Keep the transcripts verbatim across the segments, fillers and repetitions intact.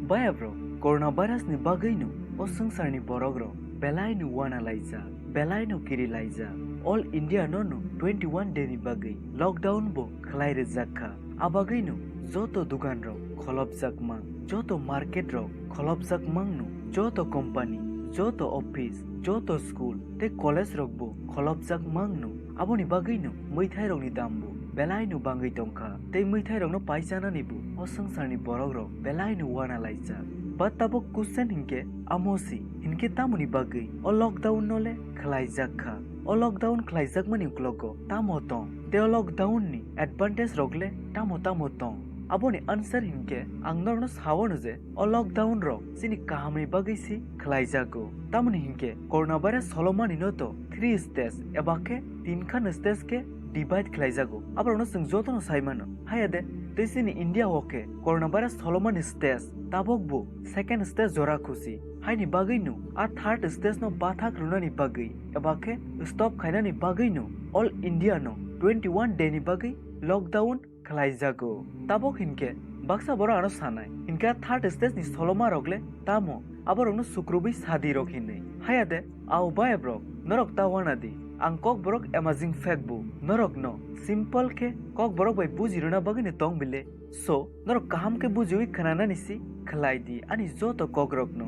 Bayabrok, coronavirus ni bagwi no o swngchar ni borok rok belai no wana laijak, belai no kiri laijak. All India no no twenty one day ni bagwi lockdown bo khlai rijak kha. A bagwi no joto dugan rok kholopjak mang, joto market rok kholopjak mang no, joto company, joto office, joto school tei college rok bo kholopjak mang no. Aboni bagwi no mwithai rok ni dam bo belai no bangwi tongkha, tei mwithai rok no paichanani bo o swngchar ni borok rok belai no wana laijak. But tabuk question hinkhe amo si, hinkhe tamoni bagwi o lockdown no le khlaijak kha? O lockdown khlaijakmani uklogo tamo tong? Tei o lockdown ni advantage rok le tamo tamo tong? Aboni answer hinkhe ang norokno sawano je o lockdown rok chini kahamni bagwi si khlaijago. Tamoni hinkhe coronavirus solomani no to three stage eba khe tin khan stage khe divide khlaijago. Aborokno chwng jotono sai mano. Haya de, tei chini India o khe coronavirus solomani stage tabok bo second stage jora khusi. Haini bagwi no a third stage no bathak rwnani bagwi eba khe stop khainani bagwi no all India no twenty one day ni bagwi lockdown khlaijago. Tabok hinkhe baksa borok ano sanai, hinkhe a third stage ni soloma rok le tamo? Aborokno sukrubwi sadi rok hinwi. Haya de, ao bayabrok, norok ta wana di. Ang kokborok amazing fact bo norokno simple khe kokborok bai buji rwna bagwi no tong bile. So, norok kaham khe bujiwi khwnanani si khlai di ani joto kokrokno.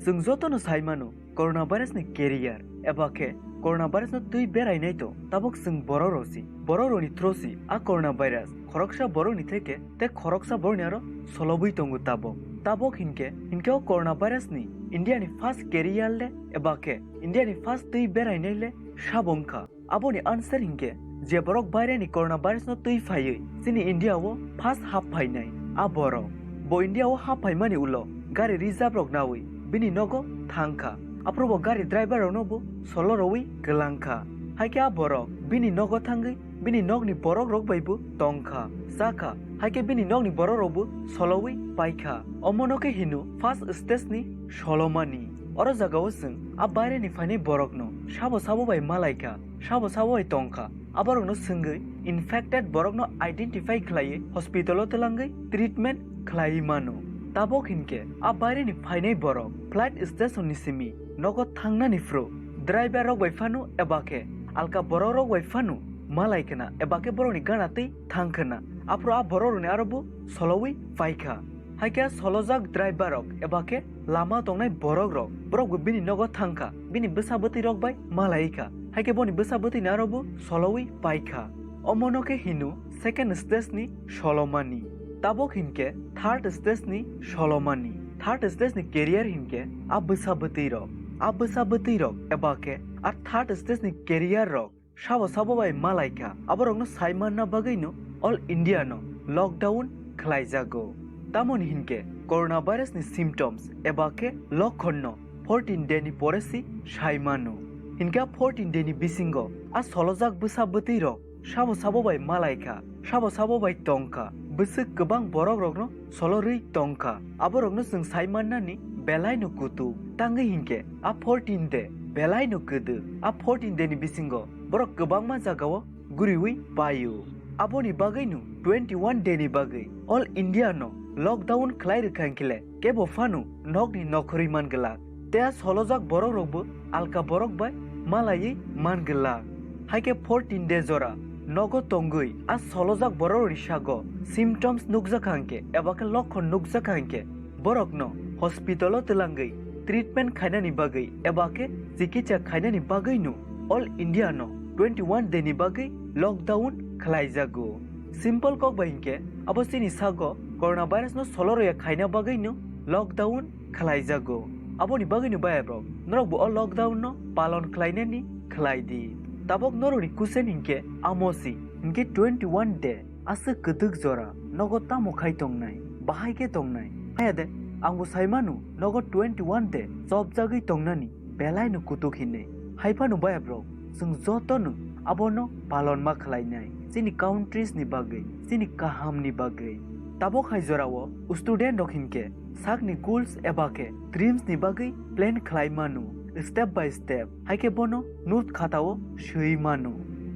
Chwng jotono sai mano, coronavirus ni carrier eba khe coronavirus no twi berainai to tabok chwng borok rok si. Borok rokni through si a coronavirus khoroksa borokni theke tei khoroksa borokni aro solobwi tongo tabok. Tabok hinkhe, hinkhe o coronavirus ni India ni first carrier le eba khe India ni first twi berainai le sabo wngkha? Aboni answer hinkhe, je borok baireni coronavirus no twi phaiwi chini India o first hap phainai, a borok. Bo India o hap phaimani ulo gari reserve rok nawi bini nogo thangkha. Aphuru bo gari driver rokno bo solo rwwi kwlangkha. Haikhe a borok bini nogo thangwi bini nokni borok rok bai bo tongkha, chakha. Haikhe bini nokni borok rok bo solowi paikha. Omono khe hino first stage ni solomani. Oro jagao chwng a baireni phainai borokno sabo sabo bai malaikha, sabo sabo bai tongkha. Aborokno swngwi infected borokno identify khlaiwi hospital o twlangwi treatment khlaiwi mano. Tabok hinkhe a baireni phainai borok flight station ni simi nogo thangnani phuru driver rok bai phano eba khe alka borok rok bai phano malai khna eba khe borokni gana twi thang khna. Aphuru a borok rokni aro bo solowi paikha. Haikhe solojak driver rok eba khe lama tongnai borok rok, borok bo bini nogo thangkha, bini bwsa bwtwi rok bai malai kha. Haikhe boni bwsa bwtwi ni aro bo solowi paikha. Omono khe hino second stage ni solomani. Tabok hinkhe third stage ni solomani. Third stage ni carrier hinkhe a bwsa bwtwi rok. A bwsa bwtwi rok eba khe a third stage ni carrier rok sabo sabo bai malaikha. Aborokno sai manna bagwino all India no lockdown khlaijago. Tamoni hinkhe coronavirus ni symptoms eba khe lokhon no fourteen day ni pore si sai mano. Hinkhe a fourteen day ni bisingo a solojak bwsa bwtwi rok sabo sabo bai malaikha, sabo sabo bai tongkha. Bwswk kwbang borok rokno solo rwi tongkha. Aborokno chwng sai mannani belai no kutuk. Tangwi hinkhe a fourteen day belai no kwdwk. A fourteen day ni bisingo borok kwbangma jagao guriwi paio. Aboni bagwino twenty one day ni bagwi all India no lockdown khlai rwkha hinkhe le kebo phano nokni nokhorwi man glak. Tei a solojak borok rokbo alka borok bai malaiwi man glak. Haikhe fourteen day jora nogo tongwi a solojak borok rokni sago symptoms nukjakha hinkhe eba khe lokhon nukjakha hinkhe borokno hospital o twlangwi treatment khainani bagwi eba khe chikitsa khainani bagwino all India no twenty one day ni bagwi lockdown khlaijago. Simple kok bai hinkhe abo chini sago coronavirus no solo rwya khaina bagwino lockdown khlaijago. Aboni bagwino bayabrok, norokbo o lockdown no palon khlainani khlai di. Tabok norokni kusen hinkhe amo si, hinkhe twenty one day aswk kwdwk jora nogo tamo khai tongnai, bahai khe tongnai? Haya de, angbo sai mano nogo twenty one day chopjagwi tongnani belai no kutuk hinwi. Hai phano bayabrok, chwng joto no abono palon ma khlainai, chini countries ni bagwi, chini kaham ni bagwi. Tabok hai jorao student rok hinkhe sakni goals eba khe dreams ni bagwi plan khlai mano, step by step. Haikhe bono note khatao swi mano.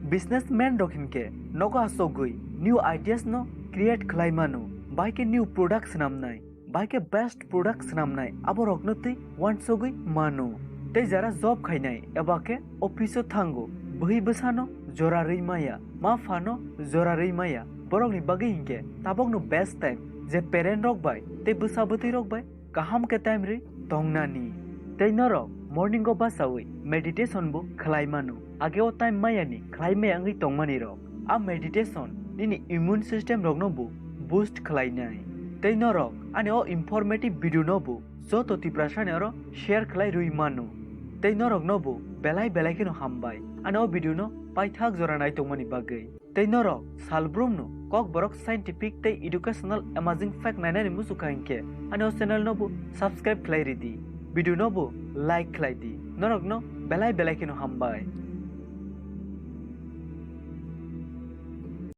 Businessman rok hinkhe nogo asogwi new ideas no create khlai mano, bai khe new product swnamnai, bai khe best product swnamnai aborokno twi uansugwi mano. Tei jara job khainai eba khe office o thango, bwhwi bwsano jora rwi maya, ma phano jora rwi maya, borokni bagwi hinkhe tabokno best time je parent rok bai tei bwsa bwtwi rok bai kaham khe time rwi tongnani. Tei norok morning o bachawi meditation bo khlai mano. Age o time mayani khlai maya wngwi tongmani rok. A meditation nini immune system rokno bo boost khlainai. Tei norok ani o informative video no bo joto Tiprasani oro share khlai rwi mano. Tei norok no bo belai belai kheno hambai ani o video no paithak jora nai tongmani bagwi. Tei norok salbrumno Kokborok scientific tei educational amazing fact nainani muchukha hinkhe ani o channel no bo subscribe khlai ridi, video no bo like khlai di. Norokno belai belai kheno hambai.